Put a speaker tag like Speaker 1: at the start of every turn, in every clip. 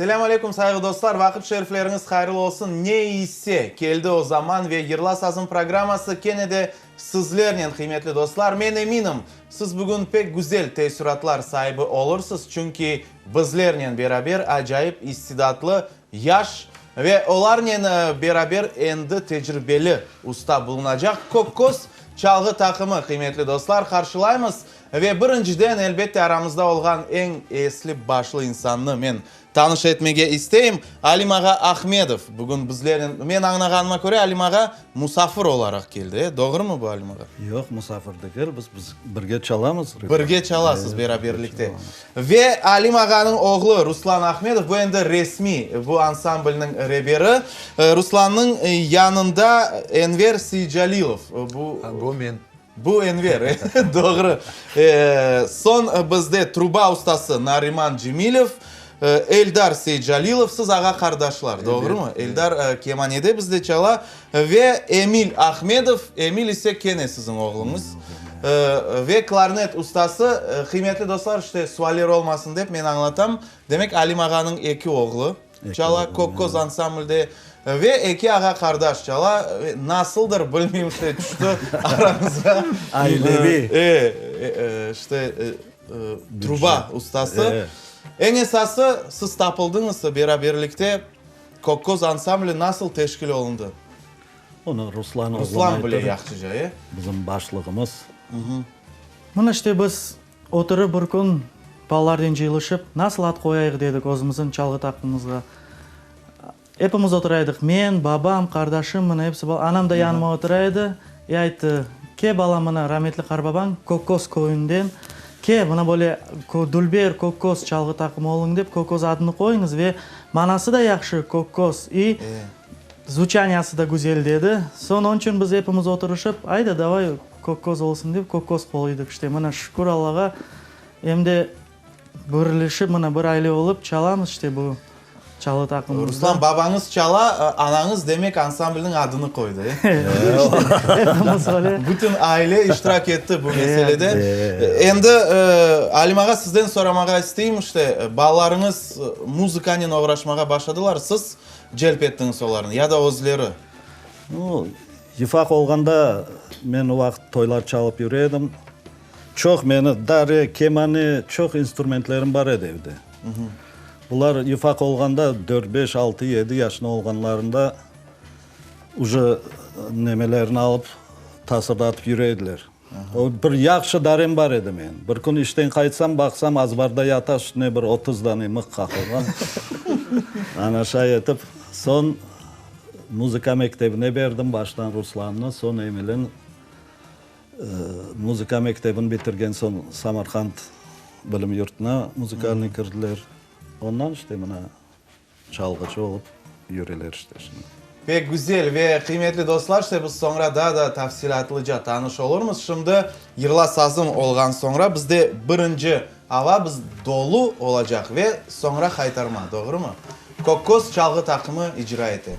Speaker 1: Selâm aleyküm, sayğı dostlar, vaqıt şerifleriñiz hayırlı olsun. Ne ise, keldi o zaman ve Yırla sazım programması kene de sizlernen, qıymetli dostlar. Men eminim, siz bugün pek güzel teessüratlar saibi olursız, çünki bizlernen beraber acayip istidatlı yaş ve olarnen beraber endi tecribeli usta bulunacaq Kökköz çalğı taqımı, qıymetli dostlar, qarşılaymız. Ve birinciden, elbette, aramızda olğan eñ esli-başlı insannı men tanış etmege isteyim, Alim ağa Ahmedov bugün bizlernen, men añlağanıma köre, Alim ağa musafir olaraq keldi, e? Doğrumı bu, Alim ağa?
Speaker 2: Yoq, musafir degil, biz biz birge çalamız.
Speaker 1: Birge çalasız, beraberlikte. Ve Alim ağanıñ oğlu Ruslan Ahmedov, bu endi resmiy, bu ansamblniñ reberi. Ruslannıñ yanında Enver Seycalilov, bu.
Speaker 3: Bu men.
Speaker 1: Bu Enver, doğru. Soñ bizde truba ustası Nariman Cemilev, Eldar Seycalilov, siz ağa-qardaşlar, doğrumı? Eldar kemanede bizde çala ve Emil Ahmedov, Emil ise kene siziñ oğluñız ve klarnet ustası. Qıymetli dostlar, işte, sualler olmasın dep men añlatam. Demek, Alim ağanıñ eki oğlu. Çala, Kökköz ansamblde ve eki ağa-qardaş çala. Nasıldır, bilmeyim, işte, tüşti aramızğa.
Speaker 2: Aileviy.
Speaker 1: E, işte, truba ustası. Eñ esası, siz tapıldıñız beraberlikte. Kökköz ansambli nasıl teşkil olundı?
Speaker 2: Onı Ruslan oğlum aytır.
Speaker 1: Ruslan bile yahşıca, e?
Speaker 2: Bizim başlığımız.
Speaker 4: Mına işte biz Oturıp bir kün balalarnen cıyılışıp, nasıl ad qoyayıq dedik özümizin çalğı taqımımızğa. Epimiz otura edik, men, babam, qardaşım, mına episi bala, anam da yanıma otura edi. E ayttı, Ke, balam, mına rametli qarbabañ Kökköz köyünden, ke, mına böyle dülber Kökköz çalğı taqımı oluñ dep, Kökköz adını qoyuñız ve manası da yahşı, Kökköz, i zvuçaniyası da güzel dedi. Soñ onıñ içün biz epimiz oturışıp, ayda, davay, Kökköz olsun dep, Kökköz qoydıq. İşte, mına, şükür Allağa, em de birleşip, mına, bir aile olıp çalamız, işte, bu çalğı taqımımızda.
Speaker 1: Ruslan, babañız çala, anañız, demek, ansamblniñ adını qoydı, e?
Speaker 4: Epimiz öyle.
Speaker 1: Bütün aile iştirak etti bu meselede. Endi, Alim ağa, sizden soramağa isteyim, işte, balalarıñız muzıkanen oğraşmağa başladılar, siz celp ettiñiz olarnı ya da özleri?
Speaker 2: Nu, Yufaq olğanda men o vaqıt toylar çalıp yüre edim. Çoq meni dare, kemane, çoq instrumentlerim bar edi evde. Bular yufaq olğanda, dört, beş, altı, yedi yaşında olğanlarında uje nemelerini alıp tasırdatıp yüre ediler. O bir yahşı darem bar edi menim. Bir kün işten qaytsam, baqsam, azbarda yata, üstüne bir 30 dane mıq qaqılğan. Ana şay etip, soñ Muzıka mektebine berdim baştan Ruslannı, soñ Emilin. Muzıka mektebini bitirgen soñ Samarqand bilim yurtuna muzıkalnıy kirdiler. Ondan işte mına çalğıcı olıp yüreler işte şimdi.
Speaker 1: Pek güzel ve qıymetli dostlar, işte biz soñra daa da tafsilâtlıca tanış olurmız. Şimdi Yırla sazım olğan soñra bizde birinci ava biz dolu olacaq ve soñra haytarma, doğrumı? Kökköz çalğı taqımı icra ete.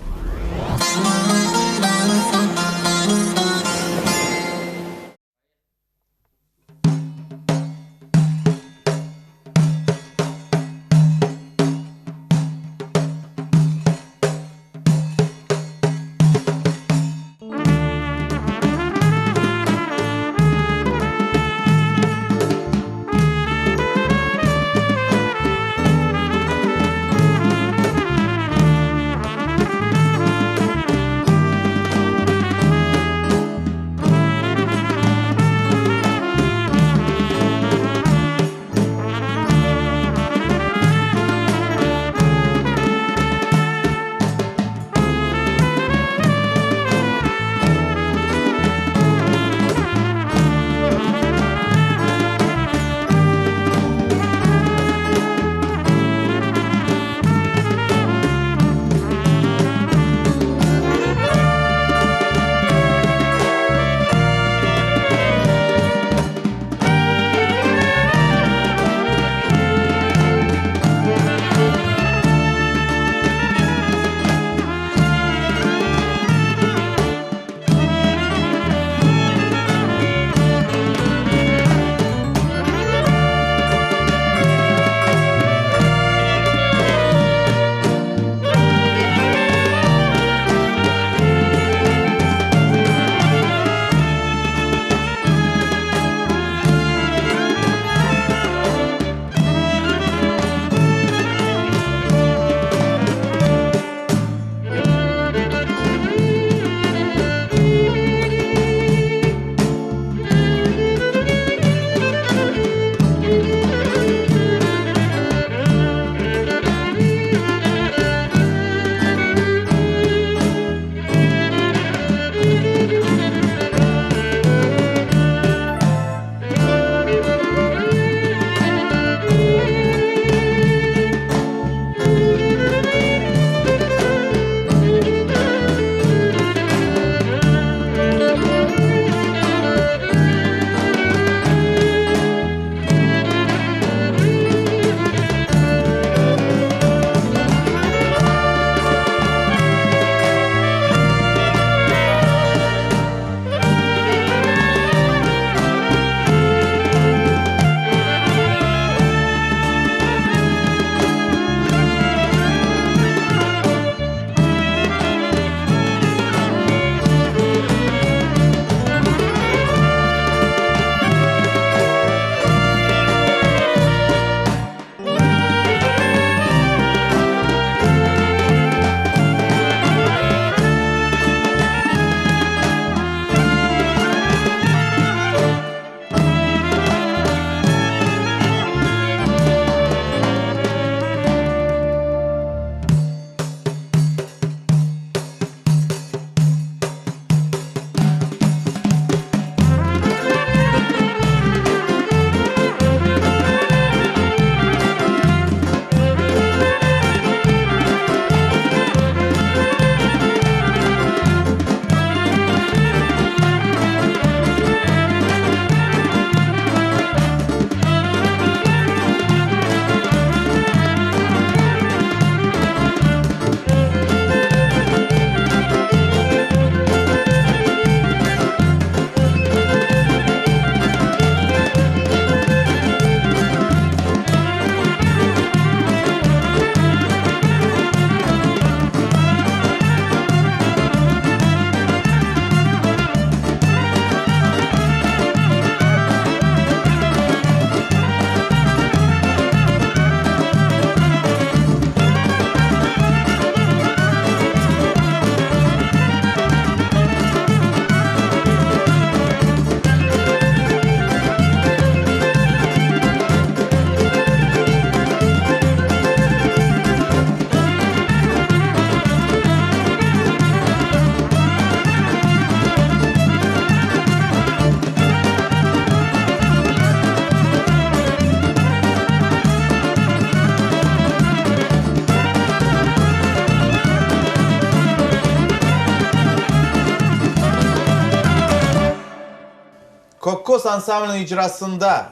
Speaker 1: Kokkos ansambliniñ icrasında,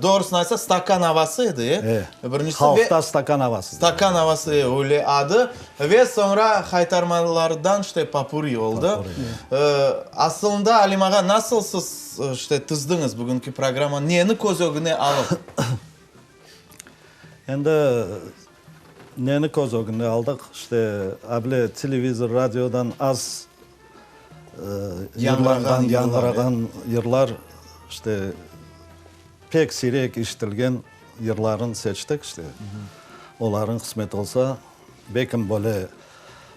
Speaker 1: doğrusını aytsaq, Stakan avası edi, e?
Speaker 2: Birincisi ve. Halqta Stakan avası.
Speaker 1: Stakan avası, e, öyle adı. Ve soñra Haytarmalardan, işte, Popurri oldı. Asılında, Alim ağa, nasıl siz, işte, tizdiñiz bugünki programmanı, neni köz ögüne alıp?
Speaker 2: Endi neni köz ögünde aldıq, işte, able televizor, radiodan az yırlanğan, yañğırağan yırlar, işte, pek siyrek işitilgen yırların seçtik, işte, oların qısmet olsa, belkim böyle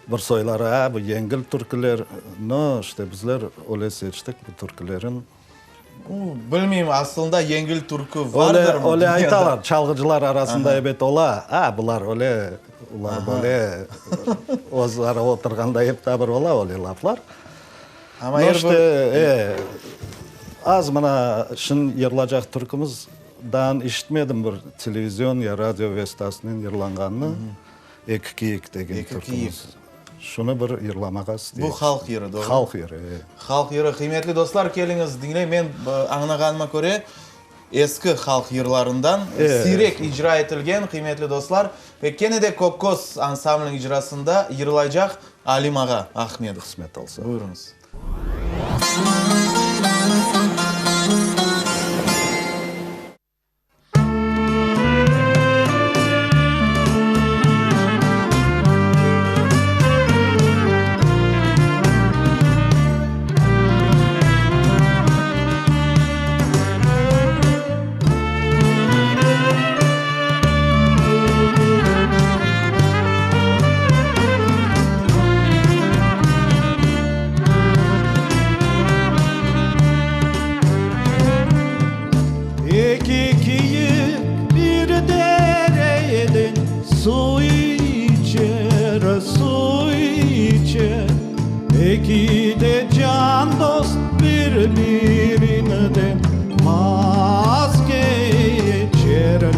Speaker 2: bir soyları, a, bu yengil türküler, no, işte, bizler öyle seçtik bu türkülerin.
Speaker 1: Bilmeyim, aslında yengil türkü vardırmı?
Speaker 2: Öyle aytalar, çalğıcılar arasında ebet ola, a, bular öyle, ular böyle, özara oturğanda ep ta bir ola öyle laflar.
Speaker 1: Amma er bir.
Speaker 2: E, az mına şın yırlacaq türkümiz daa işitmedim bir televizion ya radio vastasınen yırlanğanını, Eki kiyik degen türkümiz. Şunı bir yırlamağa isteyim.
Speaker 1: Bu halq yırı, doğrumı?
Speaker 2: Halq yırı, e.
Speaker 1: Halq yırı. Qıymetli dostlar, keliñiz, diñleyik. Men añlağanıma köre, eski halq yırlarından, siyrek icra etilgen, qıymetli dostlar, ve kene de Kokkos ansambliniñ icrasında yırlaycaq Alim ağa Ahmedov.
Speaker 2: Qısmet olsa.
Speaker 1: Buyurıñız.
Speaker 3: Eki kiyik bir dereden suv içer, suv içer. Eki de can dost bir-birinden vazgeçer,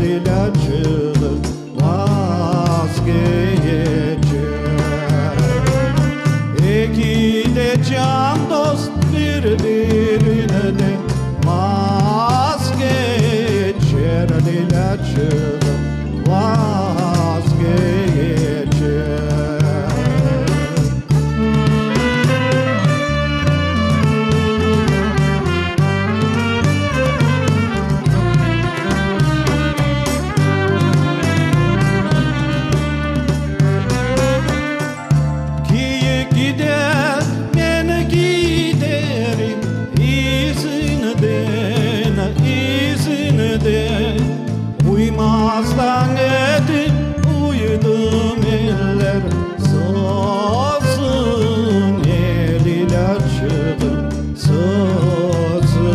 Speaker 3: Lilâçığım, vazgeçer. Eki de can dost bir-birinden vazgeçer, Lilâçığım, vazgeçer. Kiyik gider, men giderim izinden, izinden. Uymazdan etip uydım eller sözüne, Lilâçığım, sözüne.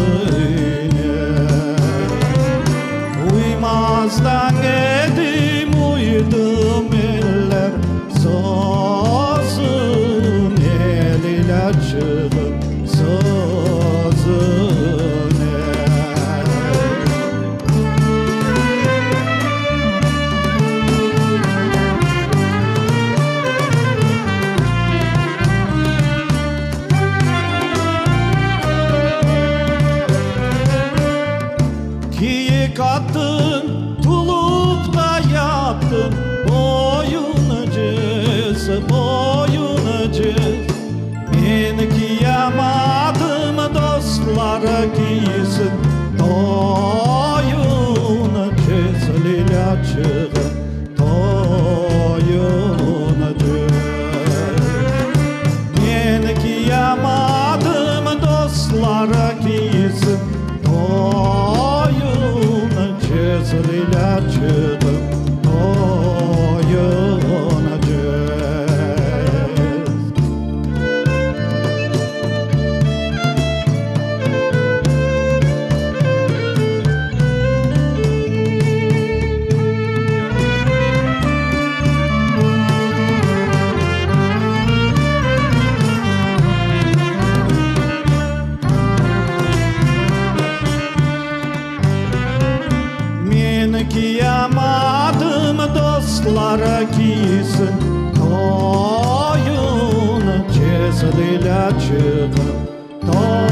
Speaker 3: Uymazdan edim, uydım eller sözüne, Lilâçığım, sözüne. Kiyik atın tulup da yaptım, boyunı cez, boyunı cez. Men kiyamadım, dostlar kiysin, toyunı cez, Lilâçığım, toyunı cez. Men kiyamadım, dostlar kiysin, toyunı cez, Lilâçığım, toyunı cez. Men kiyamadım, dostlar kiysin, toyunı cez, Lilâçığım, toyunı.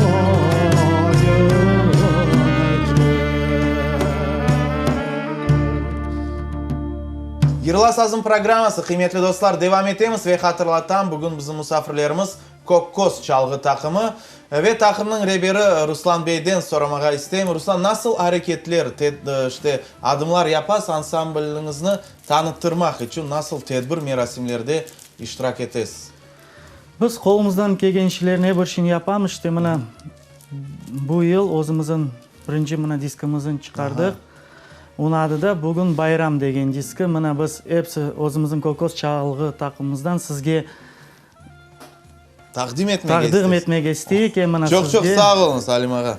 Speaker 1: Yırla sazım programması, qıymetli dostlar, devam etemiz ve hatırlatam, bugün bizim musafirlerimiz Kokkos çalğı taqımı ve taqımnıñ reberi Ruslan beyden soramağa isteyim. Ruslan, nasıl areketler, işte, adımlar yapasız ansambliñizni tanıttırmaq içün, nasıl tedbir, merasimlerde iştirak etesiz?
Speaker 4: Biz qolumızdan kelgen şeylerni, er bir şeyni yapamız. İşte, mına, bu yıl özümizniñ birinci, mına, diskimizni çıqardıq. Onıñ adı da Bugün bayram degen diski. Mına, biz episi özümizniñ Kokkos çalğı taqımımızdan sizge
Speaker 1: Taqdim etmege
Speaker 4: isteysiz. Taqdim etmege isteyik, em mına
Speaker 1: sizge. Çoq-çoq sağ oluñız, Alim ağa.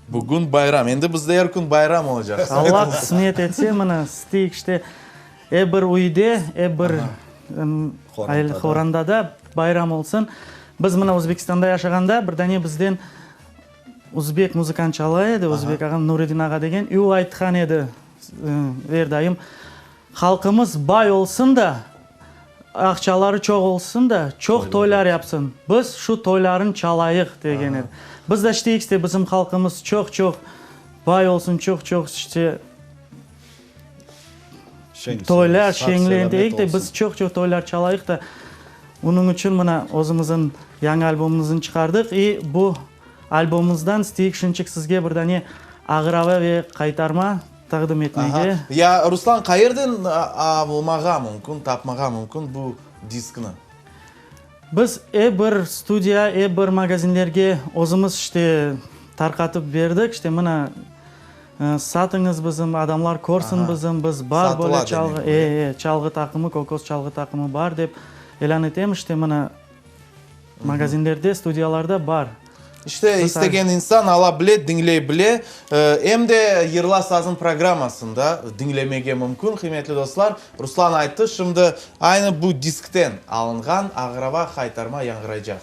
Speaker 1: Bugün bayram. Endi bizde er kün bayram olacaq.
Speaker 4: Allah qısmet etse, mına, isteyik, işte, er bir üyde, er bir qorandada bayram olsun. Biz mına Özbekistanda yaşağanda, bir dane bizden özbek muzıkant çala edi, özbek ağa, Nuredin ağa degen, i o aytqan edi, er daim, Halqımız bay olsun da, aqçaları çoq olsun da, çoq toylar yapsın. Biz şu toyların çalayıq, degen edi. Biz de işteyik işte, bizim halqımız çoq-çoq bay olsun, çoq-çoq işte toylar, şeñlenteyik de, biz çoq-çoq toylar çalayıq da. Onıñ içün mına özümizin yañı albomımıznı çıqardıq. İ bu albomımızdan isteyik şunçıq sizge bir dane Ağır ava ve qaytarma taqdim etmege.
Speaker 1: Aha. Ya, Ruslan, qayerden almağa mümkün, tapmağa mümkün bu diskni?
Speaker 4: Biz er bir studiya, er bir magazinlerge özümiz işte tarqatıp berdik. İşte mına, satıñız bizim, adamlar körsin bizim, biz bar böyle çalğı, e, e, çalğı taqımı, Kokos çalğı taqımı bar dep ilân etemiz. İşte mına, Magazinlerde, studiyalarda bar.
Speaker 1: İşte, istegen insan ala bile, diñley bile. Em de Yırla sazım programmasında diñlemege mümkün, qıymetli dostlar. Ruslan ayttı, şimdi aynı bu diskten alınğan Ağrava haytarma yañğıraycaq.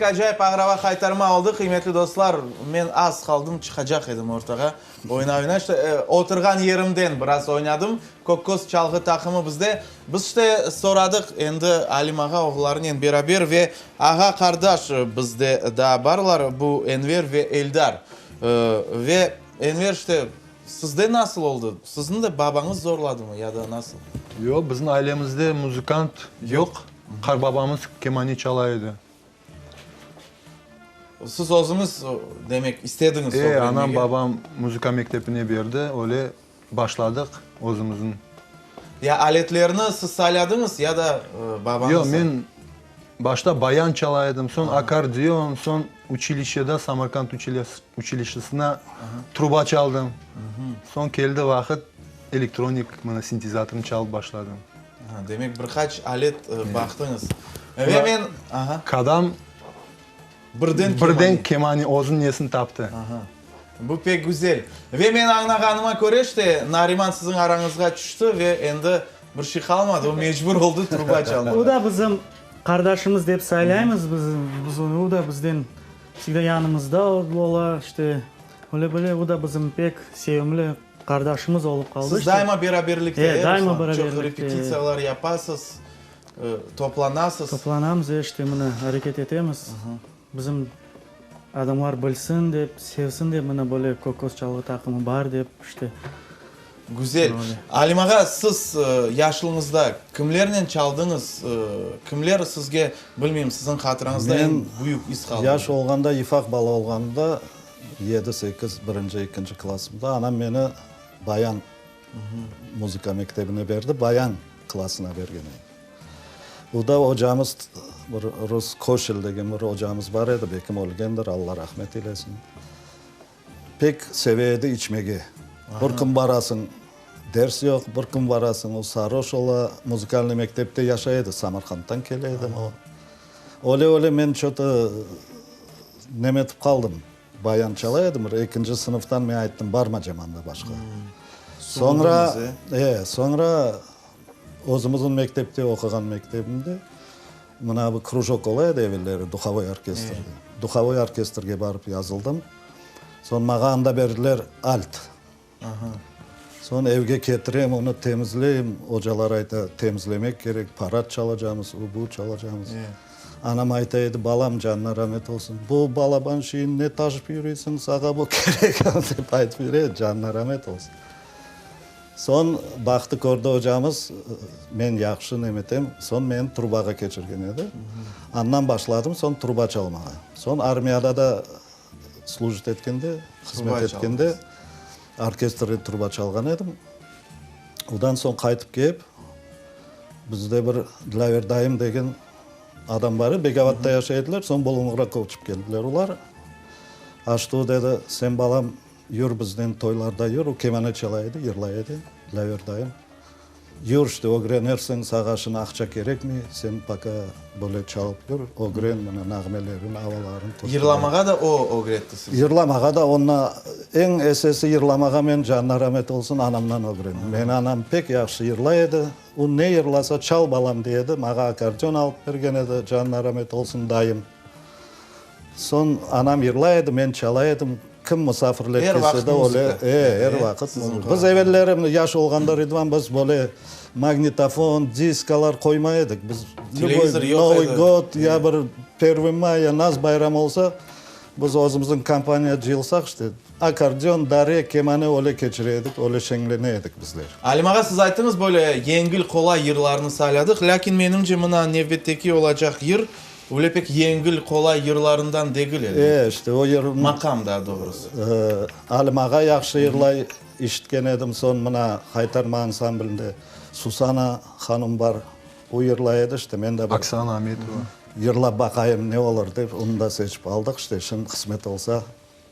Speaker 1: acayip Ağrava Haytarma oldı, qıymetli dostlar. Men az qaldım, çıqacaq edim ortağa. Oyna-oyna, işte, oturğan yerimden biraz oynadım. Kökköz çalğı taqımı bizde. Biz, işte, soradıq endi Alim ağa oğullarınen beraber ve ağa-qardaş bizde daa barlar, bu Enver ve Eldar. Ve Enver, işte, Sizde nasıl oldı? Sizni de babañız zorladımı ya da nasıl?
Speaker 5: Yoq, bizim ailemizde muzıkant yoq. Qarbabamız kemane çala edi.
Speaker 1: Siz özüñiz, demek, istediñiz
Speaker 5: ögrenmege? E, anam, babam muzıka mektebine berdi, öyle başladıq özümizniñ.
Speaker 1: Ya aletlerni siz sayladıñız ya da babañız?
Speaker 5: Yoq, men başta bayan çala edim, soñ akkordeon, soñ uçilişşeda, Samarkand uçilişşesına truba çaldım. Soñ keldi vaqıt, elektronik, mına, sintezatornı çalıp başladım.
Speaker 1: Demek, bir qaç alet baqtıñız. Ve men, aha.
Speaker 5: Kadam
Speaker 1: birden
Speaker 5: birden kemane özüniñ nesini taptı.
Speaker 1: Bu pek güzel. Ve men añlağanıma köre, işte, Nariman siziñ arañızğa tüşti ve endi bir şey qalmadı, o mecbur oldı truba çalmağa.
Speaker 4: O da bizim qardaşımız dep saylaymız biz, biz onı, o da bizden vsegda yanımızda ola, işte, öyle böyle, o da bizim pek sevimli qardaşımız olıp qaldı.
Speaker 1: Siz daima beraberlikte,
Speaker 4: e, daima
Speaker 1: beraberlikte. Çoq repetitsiyalar yapasız, toplanasız.
Speaker 4: Toplanamız, e, işte, mına, areket etemiz. Bizim adamlar bilsin dep, sevsin dep, mına böyle Kökköz çalğı taqımı bar dep, işte.
Speaker 1: Güzel. Alim ağa, siz yaşlıñızda kimlernen çaldıñız, kimler sizge, bilmeyim, siziñ hatırañızda eñ büyük iz qaldırdı?
Speaker 2: Men yaş olğanda, ifaq bala olğanda, yedi, sekiz, birinci, ekinci klassımda anam meni bayan muzıka mektebine berdi, bayan klassına bergen edi. Uda ocamız, bir rus Koşel degen bir ocamız bar edi, bekim ölgendir, Alla rahmet eylesin. Pek seve edi içmege. Bir kün barasıñ, ders yoq, bir kün barasıñ, o saroş ola, muzıkalnıy mektepte yaşay edi, Samarqandtan kele edi o. Öyle-öyle men ço-to nemetip qaldım, bayan çala edim, bir ekinci sınıftan men ayttım, barmacam anda başqa. Soñra, e, soñra Özümizniñ mektepte, oquğan mektebimde mına bu krujok ola edi evelleri, duhovoy orkestr. Duhovoy orkestrge barıp yazıldım. Soñ maña anda berdiler alt. Soñ evge ketirem, onı temizleyim. Ocalar ayta, temizlemek kerek, parad çalacamız, u, bu çalacamız. Anam ayta edi, balam, canına ramet olsun, bu balaban şeyni ne taşıp yürüysiñ, sağa bu kerek, dep aytıp yüre edi, canına ramet olsun. Soñ baqtı, kördi ocamız, men yahşı nemetem, soñ meni trubağa keçirgen edi. Andan başladım soñ truba çalmağa. Soñ armiyada da slujit etkende, hızmet etkende, orkestrde truba çalğan edim. Odan soñ qaytıp kelip, bizde bir Dilâver dayım degen adam bar edi, Begavatta yaşay ediler, soñ Bulunğurğa köçip keldiler olar. Aştu, dedi, sen balam, Yür biznen toylarda yür, o kemane çala edi, yırlay edi, Dilâver dayım. Yür, işte, ögrenersiñ, sağa şına aqça kerekmey, sen poka böyle çalıp yür, ögren mına nağmelerin, avaların, türkülerin.
Speaker 1: Yırlamağa da o ögretti sizni?
Speaker 2: Yırlamağa da onna, eñ esesi yırlamağa men, canına ramet olsun, anamdan ögrendim. Meni anam pek yahşı yırlay edi. O ne yırlasa, çal balam dey edi, mağa akkordeon alıp bergen edi, canına ramet olsun, dayım. Soñ anam yırlay edi, men çala edim. Kim musafirler
Speaker 1: Er
Speaker 2: kelse
Speaker 1: vaqıt
Speaker 2: de öyle,
Speaker 1: muzıka.
Speaker 2: e, er vaqıt
Speaker 1: Siziñ
Speaker 2: muzıka. Biz
Speaker 1: qırımda.
Speaker 2: evelleri, yaş olğanda, Ridvan, biz böyle magnitofon, diskalar qoymay edik. Biz
Speaker 1: Televizor
Speaker 2: lüboy
Speaker 1: yoq
Speaker 2: Novıy
Speaker 1: edi.
Speaker 2: god, ya bir Pervıy may, ya Naz bayramı olsa, biz özümizniñ kompaniya cıyılsaq, işte, akkordeon, dare, kemane öyle keçire edik, öyle şeñlene edik bizler.
Speaker 1: Alim ağa, siz ayttıñız, böyle yengil, qolay yırlarnı sayladıq. Lâkin, menimce, mına nevbetteki olacaq yır Öyle pek yengil, qolay yırlarından degil elbet.
Speaker 2: E, işte, o yır.
Speaker 1: Maqam, daa doğrusı.
Speaker 2: Alim ağa yahşı yırlay, işitken edim. Soñ mına Haytarma ansamblinde Susana hanım bar, o yırlay edi, işte, men de bir.
Speaker 5: Oksana Ametova.
Speaker 2: Yırlap baqayım, ne olur dep, onı da seçip aldıq, işte, şimdi qısmet olsa,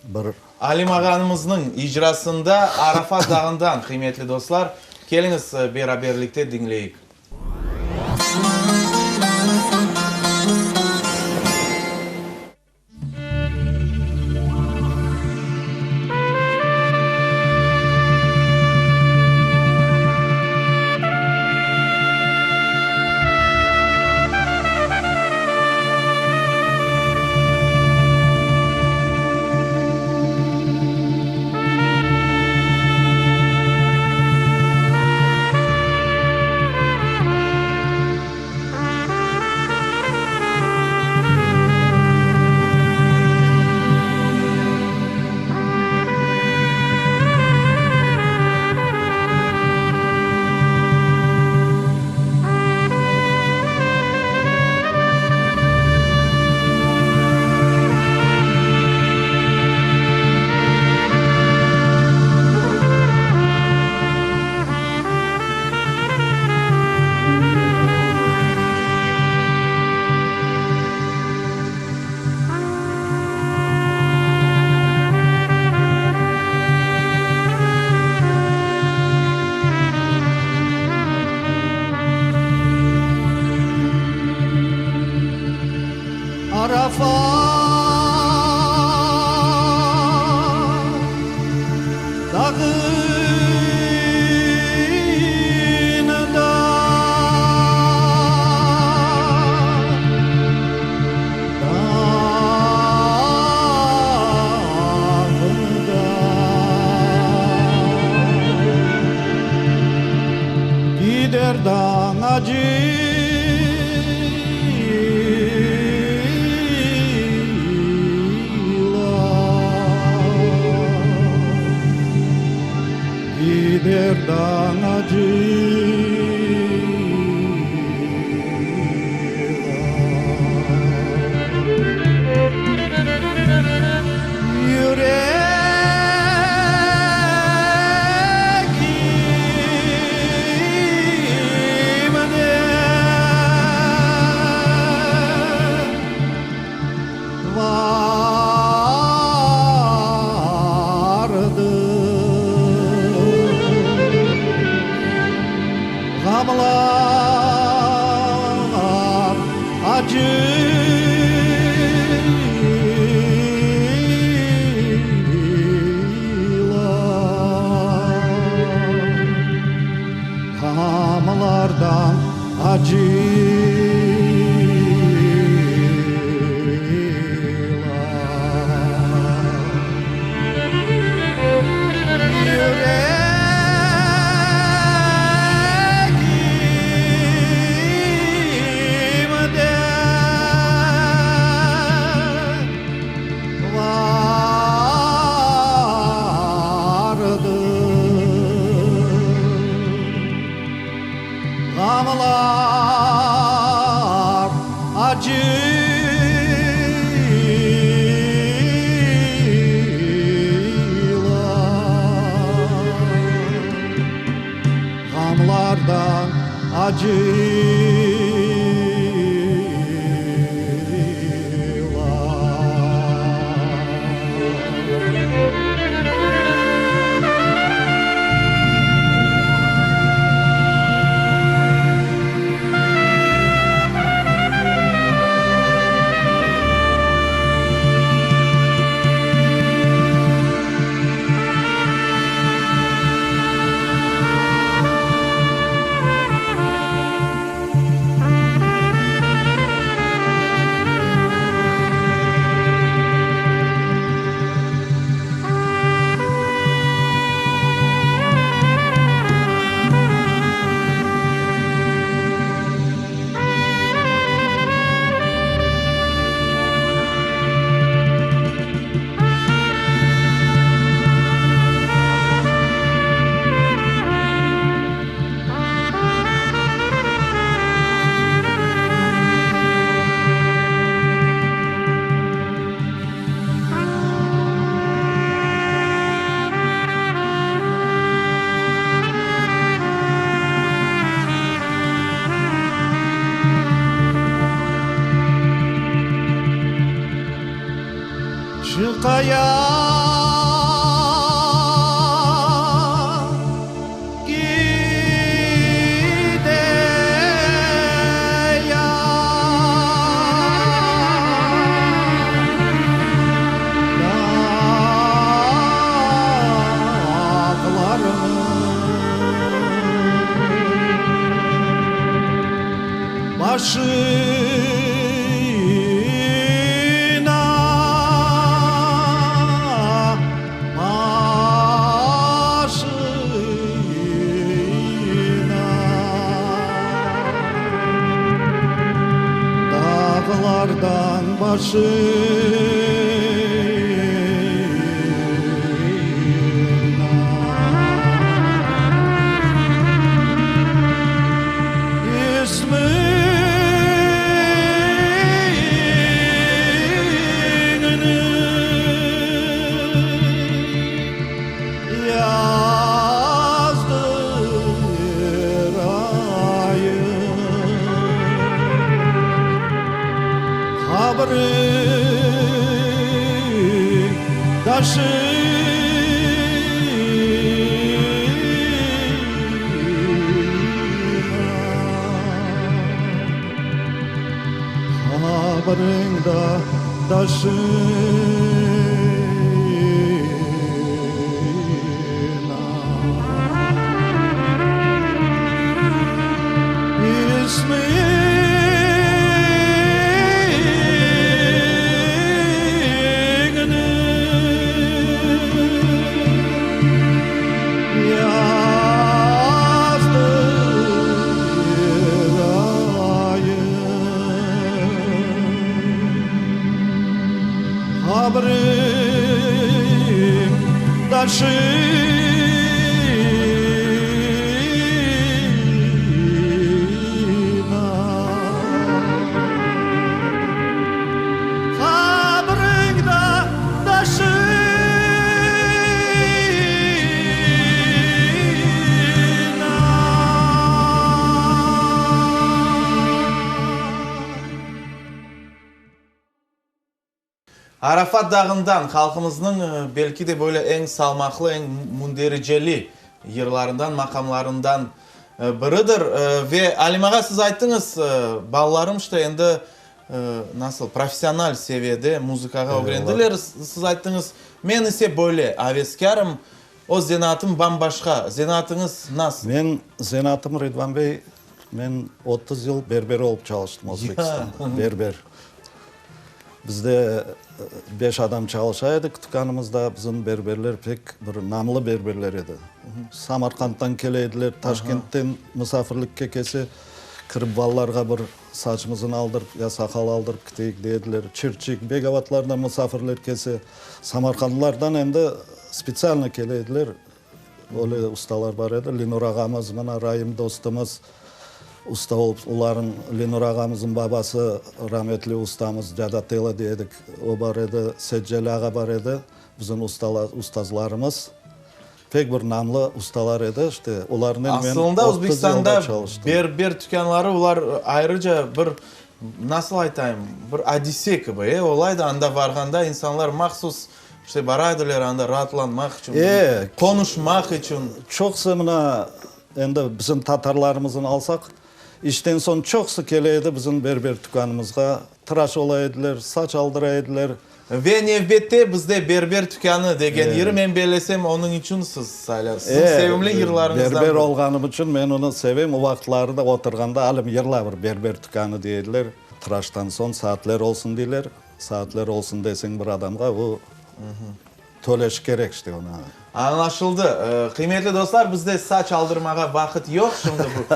Speaker 2: bir.
Speaker 1: Alim ağamıznıñ icrasında Arafat dağından, qıymetli dostlar, keliñiz beraberlikte diñleyik.
Speaker 3: acıylar. Gider danacıylar. Yüregimde vardır Ğamlar, acıylar. Ğamlardan acıylar. Yüregimde vardır Ğamlar, acıylar. Ğamlardan acıylar. Çıqaya gideya Dağlarnıñ başına, başına. Dağlardan başına. İsmiñni yazdırayım. Qabriñ taşına, Qabriñ da taşına. İsmiñni. Taşina. Qabriñda taşina.
Speaker 1: Arafat dağından halqımıznıñ belki de böyle eñ salmaqlı, eñ mündericeli yırlarından, maqamlarından biridir. Ve Alim ağa, siz ayttıñız, balalarım işte endi nasıl professional seviyede muzıkağa ögrendiler. Siz ayttıñız, men ise böyle aveskârım, o zenaatım bam-başqa. Zenaatıñız nasıl?
Speaker 2: Men zenaatım, Ridvan bey, Men 30 yıl berber olıp çalıştım Özbekistanda, berber. Bizde beş adam çalışa edik tükânımızda, bizim berberler pek bir namlı berberler edi. Samarqanddan kele ediler, Taşkentten musafirlikke kelse, kirip balalarğa bir saçımızını aldırıp, ya saqal aldırıp kiteyik dey ediler. Çirçik, Begovatlardan musafirler kelse, Samarqandlardan endi spetsialno kele ediler. Öyle ustalar bar edi. Lenur ağamız, mına, Raim dostumız usta olıp, olarnıñ, Lenur ağamıznıñ babası, rametli ustamız Cadatela dey edik, o bar edi, Setceli ağa bar edi, bizim ustalar, ustazlarımız. Pek bir namlı ustalar edi, işte, olarnen men
Speaker 1: Asılında
Speaker 2: 30 yılda
Speaker 1: Özbekistanda
Speaker 2: çalıştım.
Speaker 1: berber tükânları, olar ayrıca bir, nasıl aytayım, bir adise kibi, e, olay da, anda varğanda insanlar mahsus İşte bara ediler anda raatlanmaq içün,
Speaker 2: E,
Speaker 1: qonuşmaq içün.
Speaker 2: Çoqusı mına, endi bizim tatarlarımıznı alsaq, işten soñ çoqusı kele edi bizim berber tükânımızğa, tıraş ola ediler, saç aldıra ediler.
Speaker 1: Ve nevbette bizde Berber tükânı degen yırı, men bellesem, onıñ içün siz sayladınız, siziñ sevimli yırlarıñızdan
Speaker 2: Berber
Speaker 1: biri.
Speaker 2: olğanım içün men onı sevem, o vaqıtları da oturğanda alim yırla bir Berber tükânı dey ediler, tıraştan soñ saatler olsun deyler. Saatler olsun deseñ bir adamğa, bu töleş kerek işte ona.
Speaker 1: Añlaşıldı. Qıymetli dostlar, bizde saç aldırmağa vaqıt yoq şimdi bu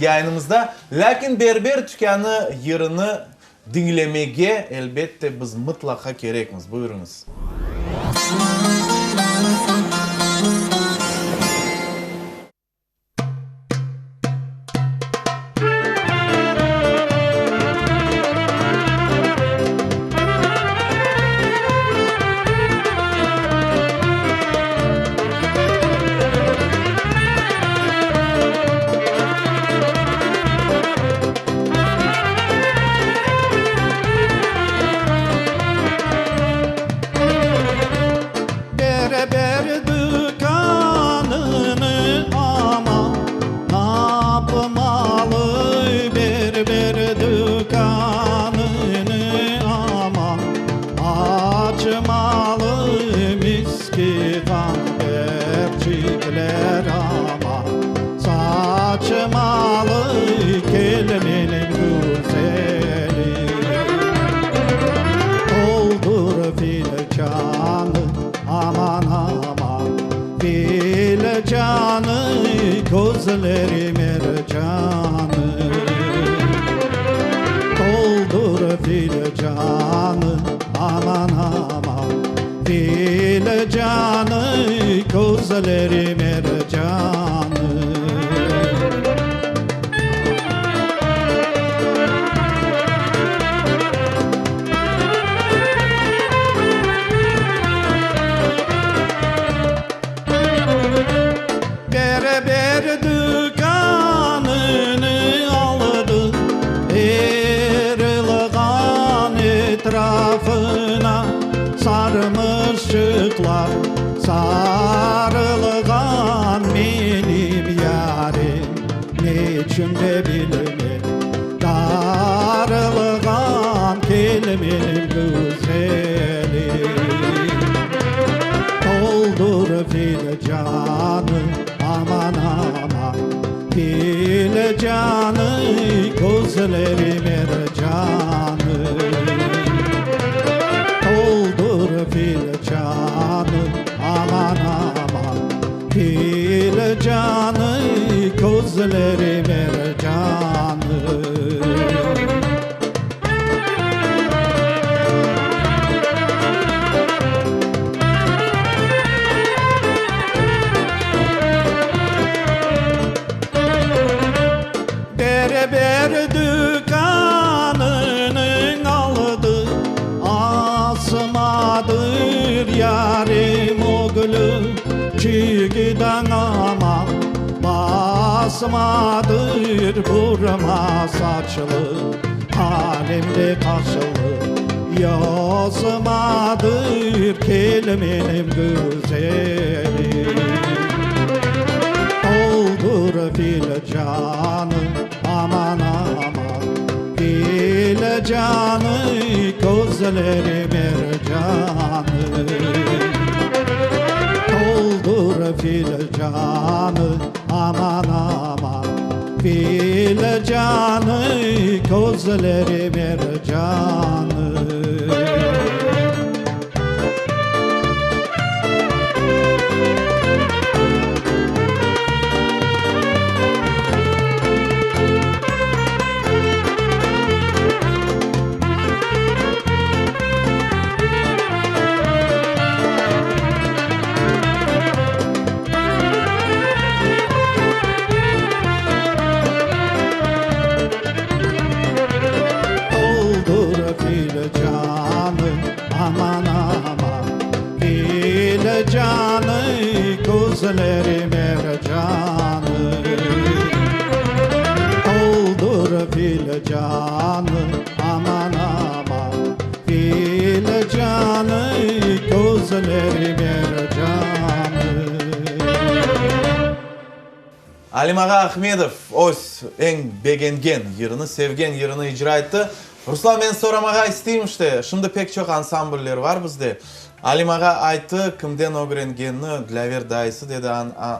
Speaker 1: yayınımızda. Lâkin Berber tükânı yırını diñlemege, elbette, biz mıtlaqa kerekmiz. Buyurıñız.
Speaker 3: Berber dükânını aman napmalı Berber dükânını aman açmalı Miski ğamberçikler aman saçmalı Kel menim güzelim Doldur filcanı aman aman Filcanı közleri mercanı Doldur filcanı aman aman Filcanı közleri mercanı. Berber dükânını aldı, Erılğan etrafına sarmışıqlar sarılğan Menim yarim neçün de bilmem darılğan Kel menim güzelim Doldur filcanı aman aman Filcanı közleri mercanı Doldur filcanı aman aman Filcanı közleri mercanı. Meydan aman basmadır burma saçlı, Qalemde qaşlı yozmadır kel menim güzelim. Doldur filcanı aman aman filcanı közleri mercanı. Doldur filcanı aman aman filcanı közleri mercanı. Doldur filcanı aman aman filcanı közleri mercanı. Doldur filcanı aman aman filcanı közleri mercanı.
Speaker 1: Alim ağa Ahmedov öz eñ begengen yırını, sevgen yırını icra etti. Ruslan, men soramağa isteyim, işte, şimdi pek çoq ansambller bar bizde. Alim ağa ayttı, kimden ögrengenini, Dilâver dayısı dedi,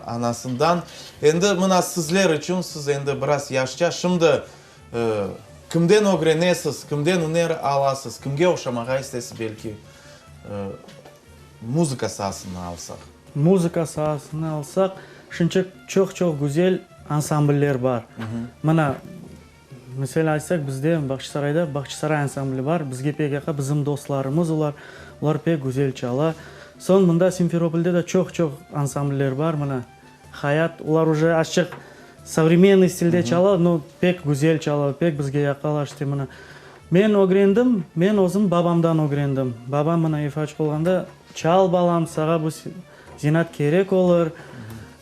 Speaker 1: anasından. Endi mına sizler içün, siz endi biraz yaşça, şimdi kimden ögrenesiz, kimden üner alasız, kimge oşamağa istesiz, belki, muzıka saasını alsaq?
Speaker 4: Muzıka saasını alsaq, şunca çoq-çoq güzel ansambller bar. Mına, meselâ aytsaq, bizde Bağçasarayda Bağçasaray ansambli bar, bizge pek yaqa, bizim dostlarımız olar, olar pek güzel çala. Soñ mında Simferopolde de çoq-çoq ansambller bar, mına, Hayat, olar uje azçıq sovremennıy stilde çala, no pek güzel çala, pek bizge yaqalar, işte, mına. Men ögrendim, men özüm babamdan ögrendim. Babam mına efaçıq olğanda, Çal, balam, sağa bu zenaat kerek olur,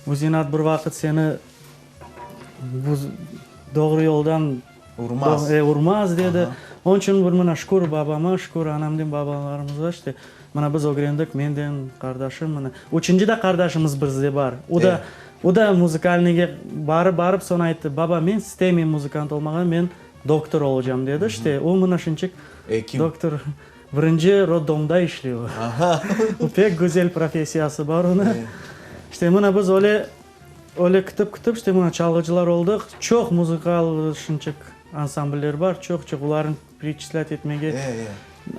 Speaker 4: bu zenaat bir vaqıt seni bu doğru yoldan
Speaker 1: Urmaz.
Speaker 4: Urmaz, dedi. Onıñ içün bir mına şükür babama, şükür anamnen babalarımızğa, işte, mına biz ögrendik, menden, qardaşım, mına. Üçünci de qardaşımız bizde bar, o da, o da muzıkalnıyge barıp-barıp soñ ayttı, Baba, men istemeyim muzıkant olmağa, men doktor olacam, dedi. İşte, o mına şınçik
Speaker 1: Ekim.
Speaker 4: doktor. Birinci roddomda işley o. O pek güzel professiyası bar onıñ. İşte, mına biz öyle, öyle kütip-kütip, işte, mına çalğıcılar oldıq. Çoq muzıkal şınçik ansambller bar, çoq-çoq, olarnı pereçislât etmege.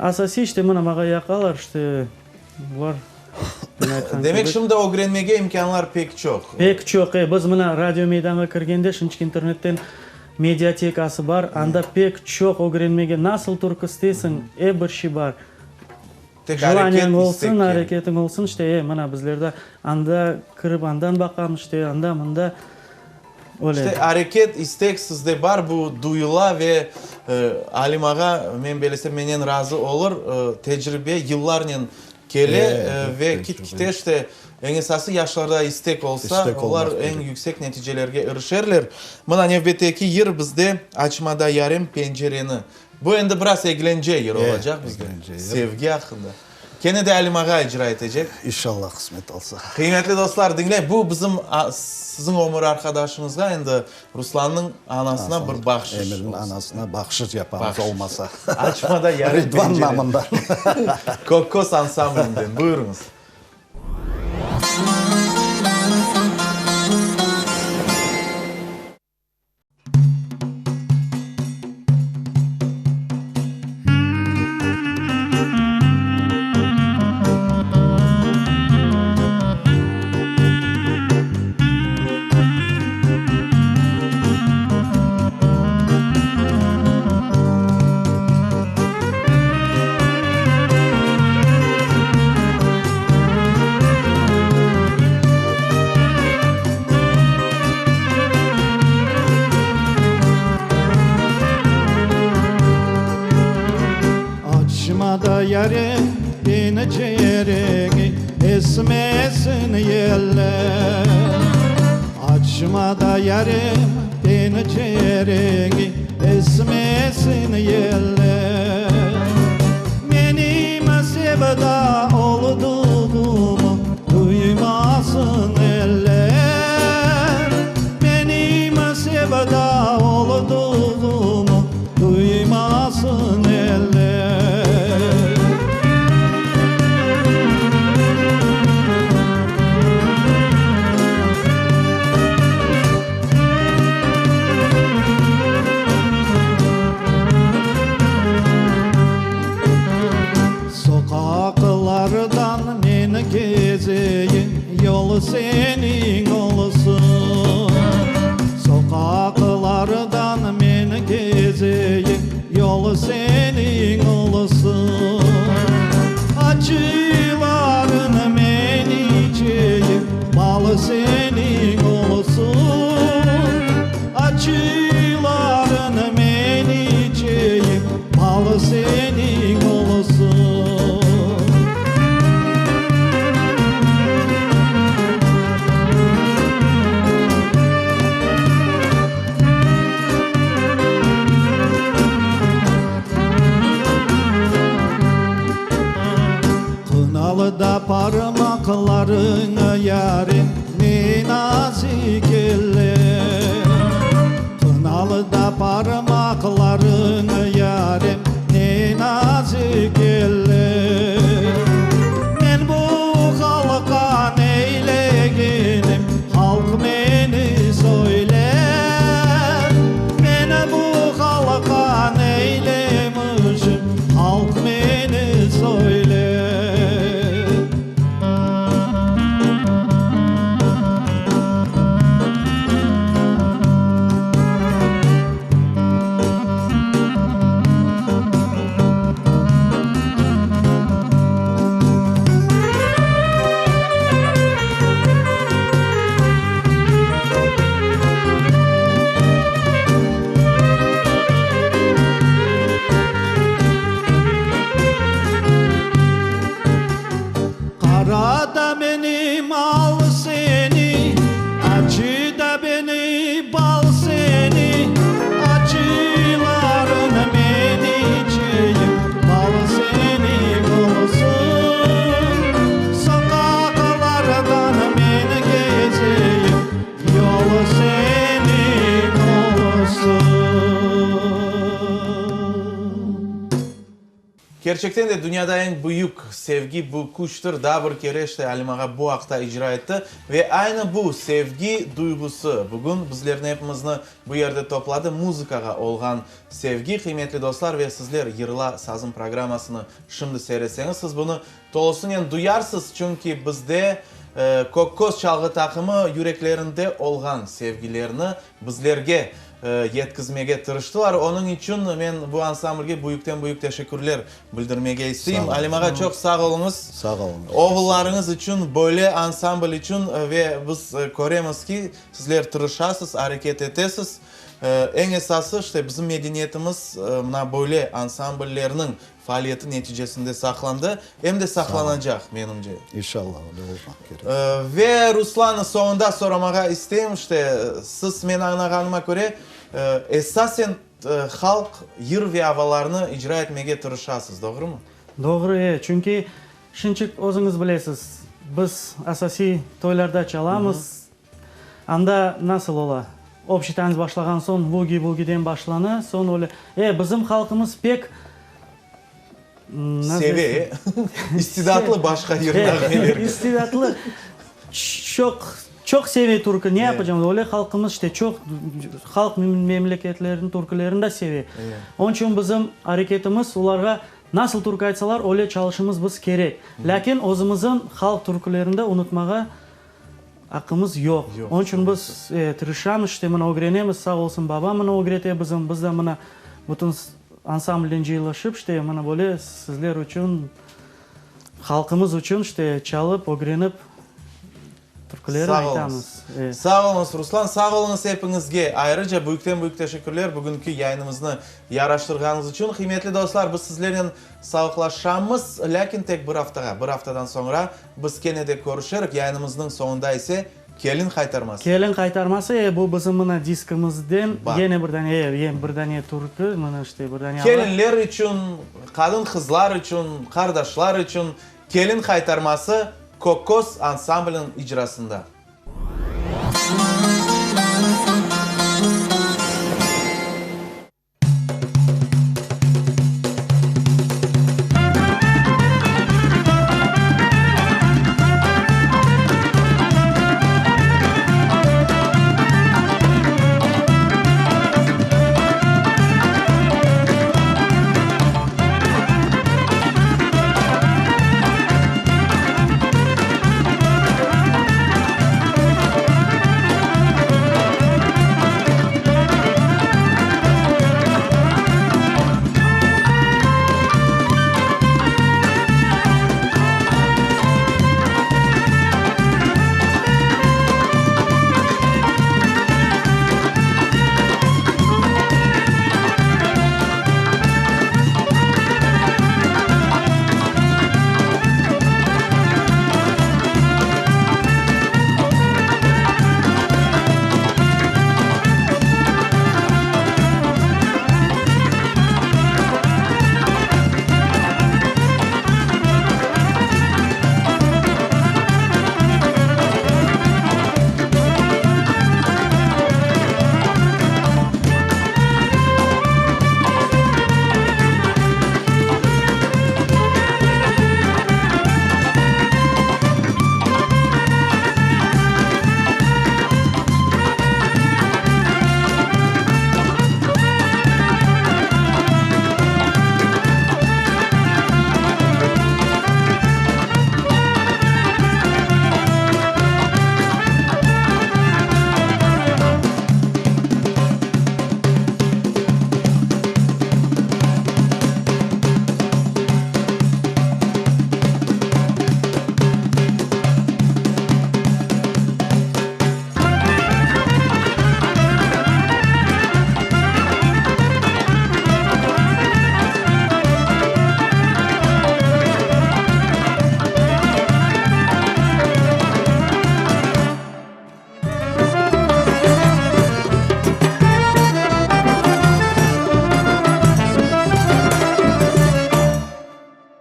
Speaker 4: Asasiy, işte, mına mağa yaqalar, işte, bular, men aytqan kibi.
Speaker 1: Demek, şimdi ögrenmege imkânlar pek çoq.
Speaker 4: Pek çoq, e. Biz mına radio meydanğa kirgende, şınçik internetten Mediatekası bar, anda pek çoq ögrenmege, nasıl türkü isteysiñ, er bir şey bar.
Speaker 1: Tek areket,
Speaker 4: Jelaniyañ
Speaker 1: istek
Speaker 4: olsun,
Speaker 1: kerek.
Speaker 4: areketiñ olsun, işte, e, mına bizler de anda kirip, andan baqamız, işte, anda, mında, öyle.
Speaker 1: İşte, areket, istek sizde bar, bu duyula ve Alim ağa, men belesem, menen razı olur, tecribe yıllarnen Kele ve kit-kite işte, eñ esası yaşlarda istek olsa, olar eñ yüksek neticelerge irişerler. Mına nevbetteki yır bizde Açma da yarem pencereni. Bu endi biraz eglence yır olacaq bizde, sevgi aqqında. Kene de Alim ağa icra etecek.
Speaker 2: İnşallah, qısmet olsa.
Speaker 1: Qıymetli dostlar, diñley, bu bizim siziñ ömür arqadaşıñızğa endi Ruslannıñ anasına bir bahşış olsun.
Speaker 2: Emirniñ anasına bahşış yapamız olmasa.
Speaker 1: Açma da yarem pencereni.
Speaker 2: Ridvan namından.
Speaker 1: Kokkos ansamblinden. Buyurıñız.
Speaker 3: Açma da yarem pencereni, esmesin yeller. Açma da yarem pencereni, esmesin yeller. Menim sevda olduğumu duymasın eller. Menim sevda olduğumu duymasın eller. Soqaqlardan men kezeyim, yol seniñ olsun. Soqaqlardan men kezeyim, yol seniñ olsun. Acıların men içeyim, bal seniñ olsun. Acıların men içeyim, bal seniñ olsun. Qınalı da parmaqlarıñ, yarem, ne nazik eller. Qınalı da parmaqlarıñ, yarem, ne nazik eller. Men bu halqqa neylegenim, halq meni söyler. Men bu halqqa neylemişim, halq meni söyler. Qara da menim, al seni, Acı da beni, bal seni, Acıların men içeyim, Bal seniñ olsun. Soqaqlardan men kezeyim, Yol seniñ olsun.
Speaker 1: Kerçekten de dünyada eñ büyük sevgi bu küçtir, daa bir kere işte Alim ağa bu aqta icra etti ve aynı bu sevgi duyğusı bugün bizlerni epimizni bu yerde topladı, muzıkağa olğan sevgi, qıymetli dostlar, ve sizler Yırla sazım programmasını şimdi seyretseñiz, siz bunı tolusınen duyarsız, çünki bizde Kökköz çalğı taqımı yüreklerinde olğan sevgilerini bizlerge yetkizmege tırıştılar. Onıñ içün men bu ansamblge büyükten-büyük teşekkürler bildirmege isteyim. Alim ağa, çoq sağ oluñız.
Speaker 2: Sağ oluñız.
Speaker 1: Oğullarıñız içün, böyle ansambl içün ve biz köremiz ki, sizler tırışasız, areket etesiz. Eñ esası, işte, bizim medeniyetimiz mına böyle ansambllerniñ faaliyeti neticesinde saqlandı, em de saqlanacaq, menimce.
Speaker 2: İnşallah, öyle olmaq kerek.
Speaker 1: Ve Ruslan, soñunda soramağa isteyim, işte, siz, men añlağanıma köre, esasen halq yır ve avalarnı icra etmege tırışasız, doğrumı?
Speaker 4: Doğru, e, çünki şinçik özüñiz bilesiz, biz asasiy toylarda çalamız, Anda nasıl ola? Obşiy tanz başlağan soñ bugi-bugiden başlana, soñ öyle. E, bizim halqımız pek,
Speaker 1: nasıl Seve, e? İstidatlı başqa yır-nağmelerge.
Speaker 4: İstidatlı. Çoq, çoq seve türkü. Ne yapacağım? Öyle halqımız işte çoq halq memleketleriniñ türkülerini de seve. Onıñ içün bizim areketimiz olarğa nasıl türkü aytsalar, öyle çalışımız biz kerek. Lâkin özümizniñ halq türkülerini de unutmağa Aqqımız yoq. Onıñ içün biz tırışamız, işte mına ögrenemiz, sağ olsun babam mına ögrete bizim, biz de mına bütün ansamblden cıyılışıp, işte mına böyle sizler içün, halqımız içün işte çalıp, ögrenip türküleri aytamız.
Speaker 1: Sağ oluñız, Ruslan, sağ oluñız epiñizge. Ayrıca büyükten-büyük teşekkürler bugünki yayınımıznı yaraştırğanıñız içün. Qıymetli dostlar, biz sizlernen sağlıqlaşamız, lâkin tek bir aftağa. Bir aftadan soñra Biz kene de körüşerik, yayınımıznıñ soñunda ise. Kelin qaytarması.
Speaker 4: Kelin qaytarması, e, bu bizim mına diskimizden yene bir dane, e, bir dane türkü, mına işte bir dane.
Speaker 1: Kelinler içün, qadın-qızlar içün, qardaşlar içün Kelin qaytarması Kokkos ansambliniñ icrasında.